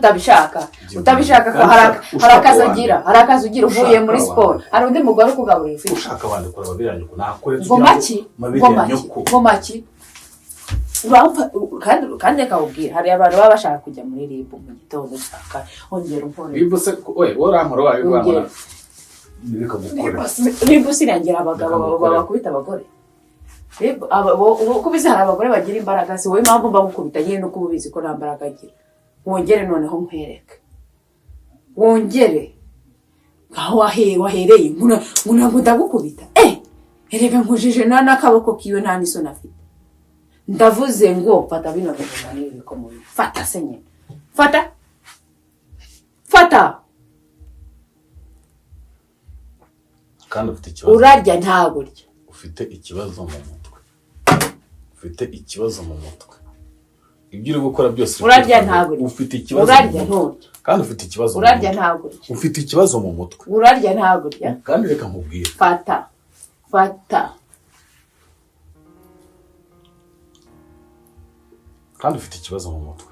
utabishaka? Utabishaka ko Kandi hari ushaka hari akazi wandika. ugira, hari akazi ugira uvuye Ushaka muri siporo, wandika. hari undi mugore ukugaburira ufite. Ushaka wandikura amabere ya nyoko, nakoretse Ngo maki? Mabere Ngo ya maki? nyoko. Ngo maki? Urampa kandi reka nkubwire, hari abantu baba bashaka kujya muri RIB mu gitondo cya kare. Ongera umpore. Ribu se we urankora wayo? Ongera. Urankora, reka gukora. RIB sirangira abagabo Reka ngukore. bakubita abagore. RIB, uko ubizi, hari abagore bagira imbaraga. Si wowe impamvu mba gukubita nyine, nuko uba ubizi ko nta mbaraga agira. Wongere noneho nkwereke, wongere aho wahereye nguna ngo ndagukubita. Erega nkujije nta n'akaboko kiwe, nta n'isoni afite. Ndavuze ngo fata bino bintu n'ibi bikomeye. Fata se nyine, fata, fata. Kandi ufite ikibazo. Urarya ntabwo urya. Ufite ikibazo mu mutwe, ufite ikibazo mu mutwe. Ibyo uri gukora byose uri Urarya kwitanga. ntabwo urya. Ufite ikibazo mu Urarya mutwe. nturya. Kandi ufite ikibazo mu Urarya mutwe. ntabwo urya. Ufite ikibazo mu mutwe. Urarya ntabwo urya. Kandi reka nkubwire. Fata, fata. Kandi ufite ikibazo mu mutwe.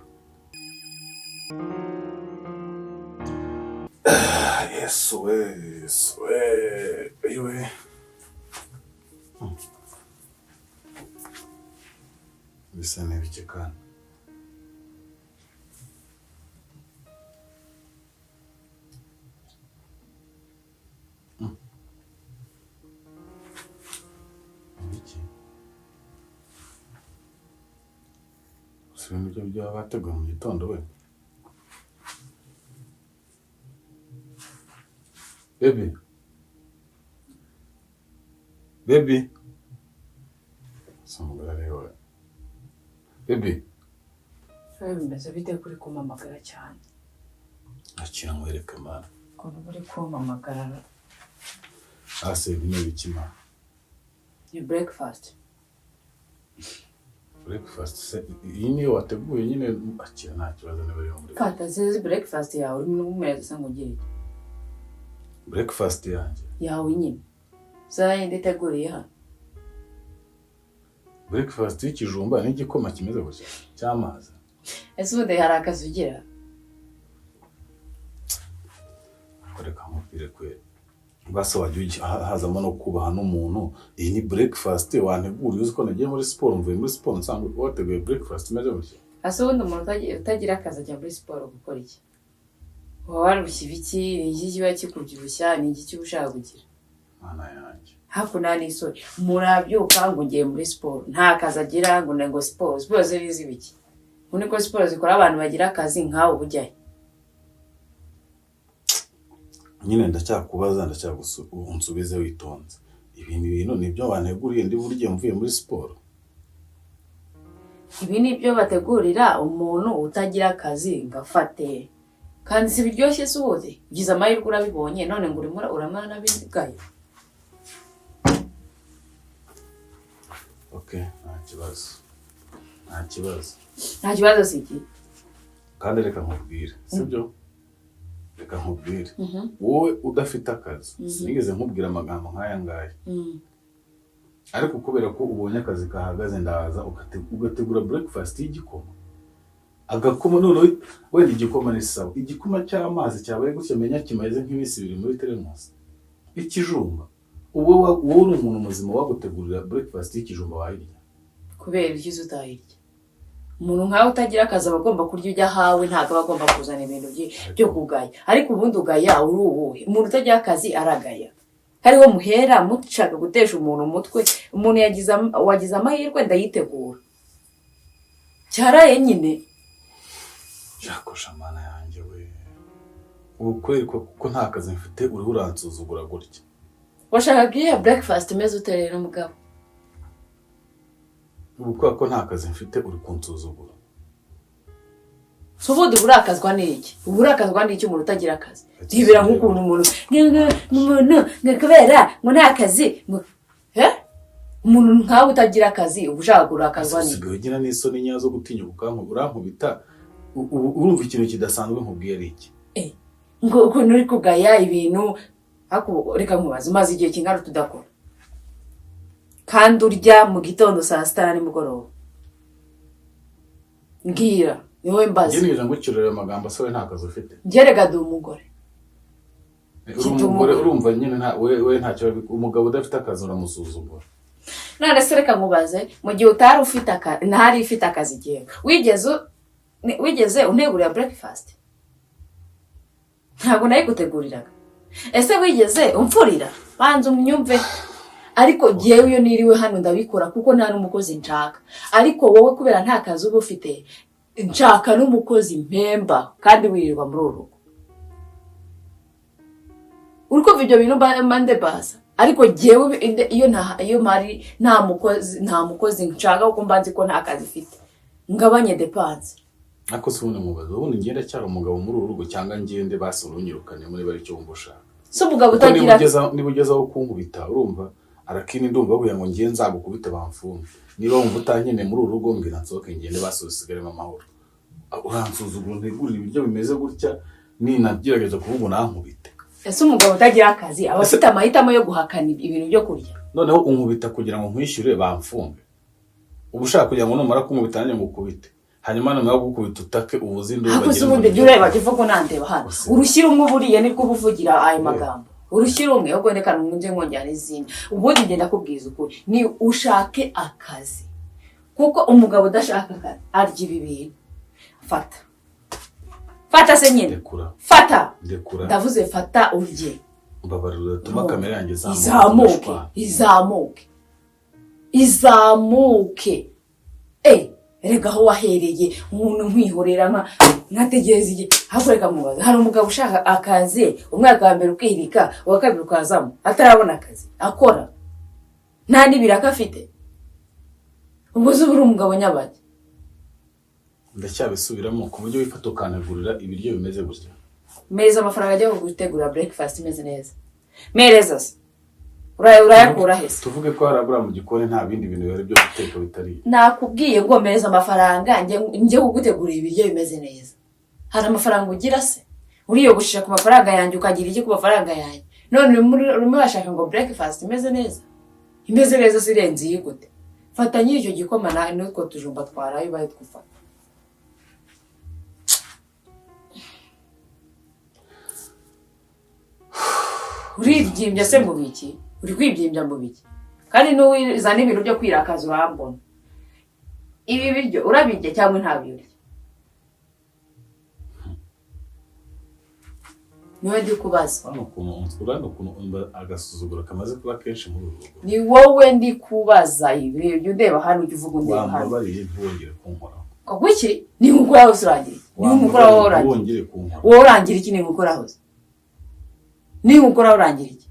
Yesu we, Yesu we, iwe. Bisa n'ibiki kandi? Ibiki? Si ibintu byo byaba bateguye mu gitondo we? Baby, baby, si umugore ari we? Baby. Bimeze bite kuri kumpamagara cyane? Akira nkwereke, mana. Ukuntu uri kumpamagara. Ase ibi ni ibiki, mana? Ni breakfast. Breakfast se iyi niyo wateguye nyine? Akira, nta kibazo niba uri muri Fata zizi breakfast yawe urimo umeze se ngo ugire iki? Breakfast yanjye? Yawe nyine, za yindi iteguriye hano. Breakfast y'ikijumba n'igikoma kimeze gutya cy'amazi? Ese ubundi hari akazi ugira? Reka nkubwire kwe, basi wajya hazamo no kubaha n'umuntu. Iyi ni breakfast wanteguriye uzi ko nagiye muri siporo, mvuye muri siporo nsanga wateguye breakfast imeze gutya? Ese ubundi umuntu utagira akazi ajya muri siporo gukora iki? Uba warushye ibiki? Ni iki kiba kikubyibushya? Ni iki uba ushaka kugira? Mana yanjye! Hakuno n'isoni, umuntu arabyuka ngo ngiye muri siporo, nta kazi agira, ngo siporo, siporo ze bizi ibiki? Ubundi ko siporo zikora abantu bagira akazi nkawe, uba ujyayo? Nyine ndacyakubaza, unsubize witonze. Ibi ni ibintu nibyo wanteguriye ndi burye mvuye muri siporo? Ibi ni byo bategurira umuntu utagira akazi ngo afate, kandi si biryoshye se? Ubundi ugize amahirwe urabibonye, none ngo urimo uramanabigaye. Ok, nta kibazo, nta kibazo. Nta kibazo si iki? Kandi reka nkubwire, sibyo? Reka nkubwire, wowe udafite akazi sinigeze nkubwira amagambo nk'aya ngaya, ariko kubera ko ubonye akazi kahagaze, ndaza ugategura breakfast y'igikoma, agakoma. Noneho wenda igikoma ni sawa, igikoma cy'amazi cyabaye gutya, menya kimaze nk'iminsi 2 muri teremusi, ikijumba. Wowe uri umuntu muzima, wagutegurira breakfast y'ikijumba wayirya? Kubera iki utayirya? Umuntu nkawe utagira akazi aba agomba kurya ujya ahawe, ntabwo aba agomba kuzana ibintu byo kugaya. Ariko ubundi ugaya uri uwuhe? Umuntu utagira akazi aragaya, hariho muhera mushaka gutesha umuntu umutwe. Umuntu wagize amahirwe ndayitegura cyaraye nyine. Yakosha, mana yanjye we! Ubu kubera ko nta kazi mfite uriho uransuzugura gutya? Washakaga iyihe breakfast imeze ute rero, mugabo? Ubu kubera ko nta kazi mfite uri kunsuzugura? Si ubundi uburakazwa n'iki? Uburakazwa n'iki umuntu utagira akazi? Ntibira nk'ukuntu umuntu umuntu ngo kubera ngo nta kazi ngo he, umuntu nkawe utagira akazi uba ushaka kurakazwa n'iki? Usigaye ugira n'isoni nkeya zo gutinya urankubita. Ubu urumva ikintu kidasanzwe nkubwiye ari iki? Ngo ukuntu uri kugaya ibintu. Ariko reka nkubaze, umaze igihe kingana tudakora kandi urya mu gitondo, saa sita na nimugoroba? Mbwira. Ni wowe mbaza. Njye nigeze ngucirira ayo magambo se? We nta kazi ufite? Njye rega ndi umugore. Uri Mfite umugore. umugore. Urumva nyine nta we ntacyo umugabo udafite akazi uramusuzugura. None se reka nkubaze, mu gihe utari ufite akazi, ntari ufite akazi, igihe wigeze untegurira breakfast? Ntabwo nayiguteguriraga. Ese wigeze umfurira? Banza umyumve. Ariko jyewe iyo niriwe hano ndabikora, kuko nta n'umukozi nshaka. Ariko wowe kubera nta kazi uba ufite, nshaka n'umukozi mpemba, kandi wirirwa muri uru rugo. Uri kumva ibyo bintu mba ndebaza? Ariko jyewe iyo mpari nta mukozi nshaka, kuko mba nzi ko nta kazi mfite, ngabanye dépenses. Ariko se ubundi mubaza, ubundi ngenda cyari umugabo muri uru rugo, cyangwa ngende basi urunyirukane muri bari icyo wumva ushaka? Si umugabo Kuko niba utagira ugeza niba ugeze aho kunkubita, urumva arakini, ndumva bavuga ngo ngiye nzagukubite bamfunge. Niba wumva utankeneye muri uru rugo, mbwira nsohoke ngende, basi usigaremo amahoro. Uransuzugura, ntegurira ibiryo bimeze gutya, ninagerageza kuvuga unankubite. Ese umugabo utagira akazi aba afite amahitamo yo guhakana ibintu byo kurya? Noneho unkubita kugira ngo nkwishyure bamfunge. Uba ushaka kugira ngo numara kunkubita nanjye ngukubite, hanyuma numara kugukubita utake ubuze induru. Ariko se Bagire ubundi ngo jya ureba, jya uvuga unandeba hano. Gusa- Urushyi rumwe uburiye nibwo uba uvugira ayo magambo, urushyi rumwe. Ubwo reka nkunze nkongera n'izindi. Ubundi ngenda kubwiza ukuri, ni ushake akazi, kuko umugabo udashaka akazi arya ibi bintu. Fata, fata se nyine. Ndekura. Fata. Ndekura. Ndavuze fata urye. Mbabarira, udatuma kamere yanjye izamuka. Izamuke. Ndashwana. Izamuke, izamuke. Eh, rega aho wahereye umuntu nkwihorera nkategereza igihe. Ahubwo reka mubaza, hari umugabo ushaka akazi umwaka wa mbere ukihirika, uwa kabiri ukazamo atarabona akazi akora, nta n'ibiraka afite? Ubwo se uba uri umugabo nyabaki? Ndacyabisubiramo, ku buryo wifata ukantegurira ibiryo bimeze gutya? Meza amafaranga ajya gutegura breakfast imeze neza. Mereza se, urayakura he se? Tuvuge ko harabura mu gikoni nta bindi bintu bihari byo guteka bitari ibi? Nakubwiye ngo meza amafaranga njye kugutegurira ibiryo bimeze neza. Hari amafaranga ugira se? Uriyogoshesha ku mafaranga yanjye, ukagira iki ku mafaranga yanjye? None urimo urashaka ngo breakfast imeze neza. Imeze neza se irenze iyi gute? Fata nyiri icyo gikoma n'utwo tujumba twaraye ubaye twufata. Uribyimbya se mu biki? Uri kwibyimbya mu biki? Kandi n'uwizana ibintu byo kwirakaza urambona. Ibi biryo urabirya cyangwa ntabirya? Niwe ndi kubaza. Urabona ukuntu, urabona ukuntu agasuzuguro kamaze kuba kenshi muri uru rugo? Ni wowe ndi kubaza. Ibi ibyo undeba hano, ujya uvuga undeba hano. Wambabariye ntiwongere kunkoraho. Kuki? Ni nkukoraho se urangira iki? Ni nkukoraho wowe urangira? Ntiwongere kunkoraho. Wowe urangira iki? Ni nkukoraho se? Ni nkukoraho urangira iki?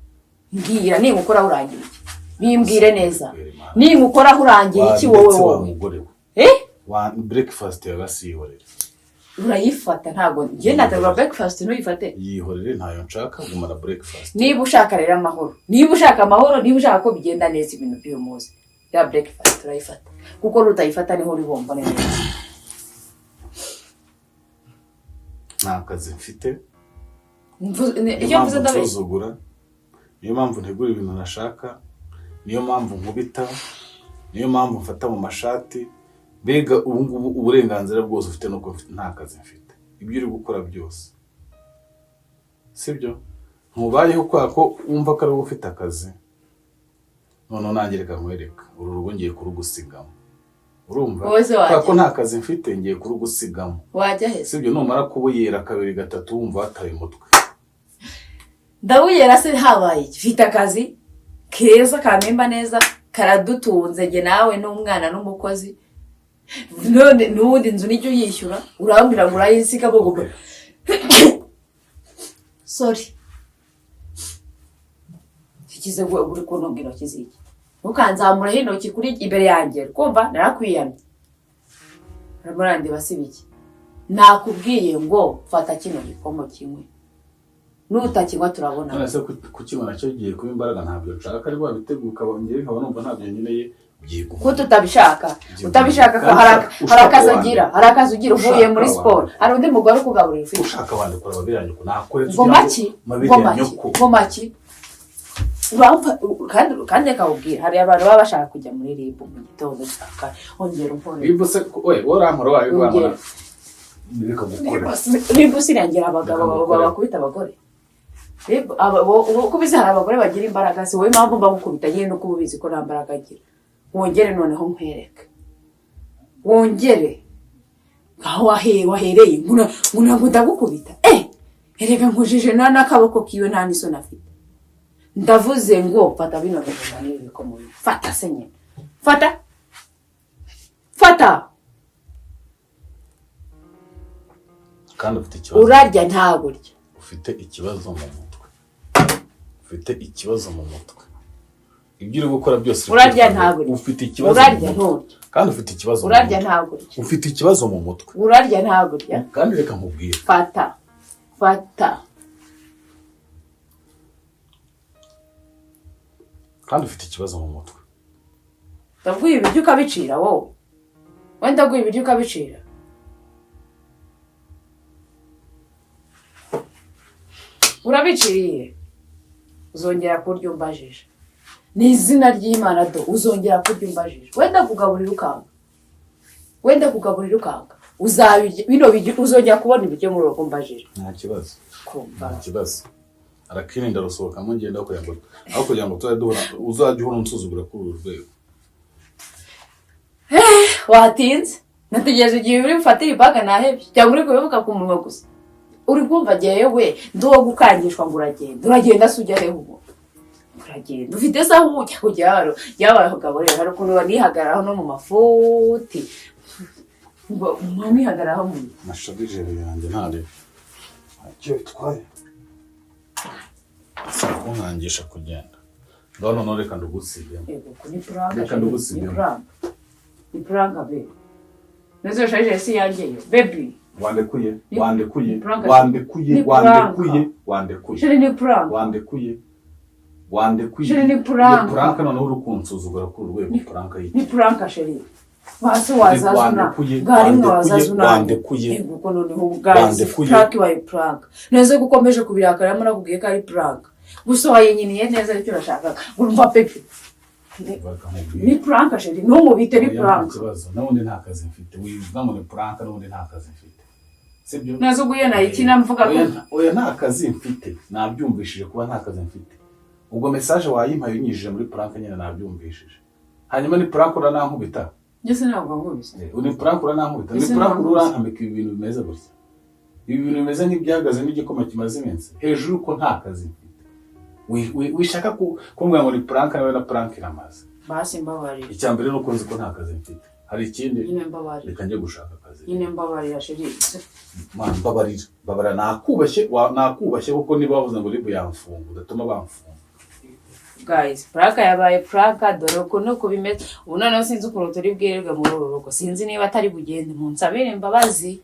Mbwira, ni nkukoraho urangira iki? Bimbwire neza, ni nkukoraho urangira iki wowe? Wandetse wa Wowe. mugore we. Eh. Wa breakfast yawe yihorere. Urayifata. Ntabwo njye nategura breakfast ntuyifate. Yihorere, ntayo nshaka, gumana breakfast. Niba ushaka rero amahoro, niba ushaka amahoro, niba ushaka ko bigenda neza ibintu by'uyu munsi, ya breakfast turayifata, kuko nutayifata niho uri bumbone neza. Nta kazi mfite. Niyo Icyo mvuze mpamvu ndabeshya? nsuzugura, niyo mpamvu ntegura ibintu nashaka, niyo mpamvu nkubita, niyo mpamvu mfata mu mashati. Mbega ubu ngubu uburenganzira bwose ufite nuko nta kazi mfite. Ibyo uri gukora byose sibyo? Ntubayeho kubera ko wumva ko ari wowe ufite akazi. Noneho nanjye reka nkwereka, uru rugo ngiye kurugusigamo, urumva? Wowe se wajya? Kubera ko nta kazi mfite, ngiye kurugusigamo. Wajya he se? Sibyo? Numara kubuyera kabiri gatatu wumva wataye umutwe. Ndabuyera se habaye iki? Mfite akazi keza kampemba neza, karadutunze njye nawe n'umwana n'umukozi. None n'ubundi inzu nijya uyishyura, urambwira ngo urayisiga bo. Sorry, kikize ngo uri kuntunga intoki ziki? Ntukanzamureho intoki kuri imbere yanjye, kumva narakwiyamye. Urimo urandeba si biki? Nakubwiye ngo fata kino gikoma kimwe, nutakinywa turabona. None se kukibona cyo giye kuba imbaraga? Ntabyo nshaka, ariko wabiteguye ukaba njyewe nkaba numva ntabyo nkeneye, byiguma. Ko tutabishaka, utabishaka ko Kandi hari ushaka hari akazi wandika. ugira, hari akazi ugira uvuye Ushaka muri siporo, wandika. hari undi mugore ukugaburira ufite. Ushaka wandikura amabere ya nyoko nakoretse. Ngo maki? Mabere Ngo ya maki? nyoko. Ngo maki? Urampa kandi kandi reka nkubwire, hari abantu baba bashaka kujya muri RIB mu gitondo cya kare. Ongera umpore. Niba se we urankora wawe Ongera. wankora. Reka gukora. Niba usirangira abagabo Reka ngukore. Bakubita abagore. Uko ubizi hari abagore bagira imbaraga, si wowe impamvu mba ngukubita nyine nuko uba ubizi ko nta mbaraga agira. Wongere noneho nkwereke, wongere aho wahereye nguna ngo ndagukubita. Erega nkujije nta n'akaboko kiwe, nta n'isoni afite. Ndavuze ngo fata bino bintu n'ibi bikomeye, fata se nyine, fata, fata. Kandi ufite ikibazo. Urarya ntabwo urya. Ufite ikibazo mu mutwe, ufite ikibazo mu mutwe. Ibyo uri gukora byose uri Urarya kwivanga. ntabwo urya. Ufite ikibazo mu Urarya mutwe. nturya. Kandi ufite ikibazo mu Urarya mutwe. ntabwo urya. Ufite ikibazo mu mutwe. Urarya ntabwo urya. Kandi reka nkubwire. Fata, fata. Kandi ufite ikibazo mu mutwe. Ndaguha ibiryo ukabicira wowe, wenda ndaguha ibiryo ukabicira. Urabiciriye, uzongera kurya umbajije. Ni izina ry'Imana do, uzongera kurya umbajije. Wenda kugaburira ukanga, wenda kugaburira ukanga, uzabirya bino biryo, uzongera kubona ibiryo muri urugo umbajije. Nta kibazo. Kumva. Nta kibazo, arakirinda rusohokamo ngenda, aho kugira ngo tuzajye duhora, uzajye uhora unsuzugura kuri uru rwego. Watinze, nategereje igihe uri bufatire ibaga nahebye, cyangwa uri kubivuga ku munwa gusa. Uri kumva jyewe ndi uwo gukangishwa ngo uragenda, uragenda se ujya hehe? Ubu uragenda ufite se aho ujya kujya? Hano yabaye rero hari ukuntu banihagararaho no mu mafuti, ngo mwanihagararaho mu Na chargeur yanjye ntarebe, ntacyo bitwaye, si kunkangisha kugenda. Ngaho noneho reka ndugusigemo. Yego, ni prank. Reka Ni ndugusigemo. prank, ni prank be. Nezo chargeur si yanjye yo, baby. Wandekuye, wandekuye. Ni prank. Wandekuye. Ni prank. Wandekuye, wandekuye. Chéri, ni prank. Wandekuye, wandekuye. Chéri, ni prank. Ni prank? Noneho uri kunsuzugura kuri uru rwego, prank y'iki? Ni prank, chéri. Basi wazaza una Wandekuye, bwari mwe wandekuye, wazaza una. Wandekuye. Yego, ko noneho guys, Wandekuye. prank ibaye prank neze ko ukomeje kubirakaramo. Nakubwiye ko ari prank gusa, wayinyiniye neza, aricyo urashakaga. Urumva pepe, Reka nkubwire. ni prank, chéri, ntumubite, ni Oya, nta prank. kibazo, n'ubundi nta kazi mfite. Wivuga ngo ni prank, n'ubundi nta kazi mfite, sibyo? Neza ubwo iyo nayikina mvuga ko Oya, nta kazi mfite, nabyumvishije kuba nta kazi mfite. Ubwo message wayimpaye unyujije muri prank nyine, nabyumvishije. Hanyuma ni prank uranankubita? Njye ntabwo nkubise. Ni prank uranankubita? Ni Ese prank ntabwo urankamika ibi bintu bimeze gutya, ibi bintu bimeze nk'ibyahagaze n'igikoma kimaze iminsi hejuru, ko nta kazi mfite. Wishaka kumbwira ngo ni prank, nawe na prank iramaze. Basi mbabarira. Icya mbere ni uko nzi ko nta kazi mfite. Hari ikindi? Nyine mbabarira. Reka njye gushaka akazi. Nyine mbabarira, chéri. Man, mbabarira, mbabarira, nakubashye, nakubashye kuko niba bavuze ngo ribu yamfunga, udatuma bamfunga. Guys, prank yabaye prank, dore ukuntu uko bimeze ubu. Noneho sinzi ukuntu turi bwirirwe muri uru rugo, sinzi niba atari bugende. Munsabire imbabazi.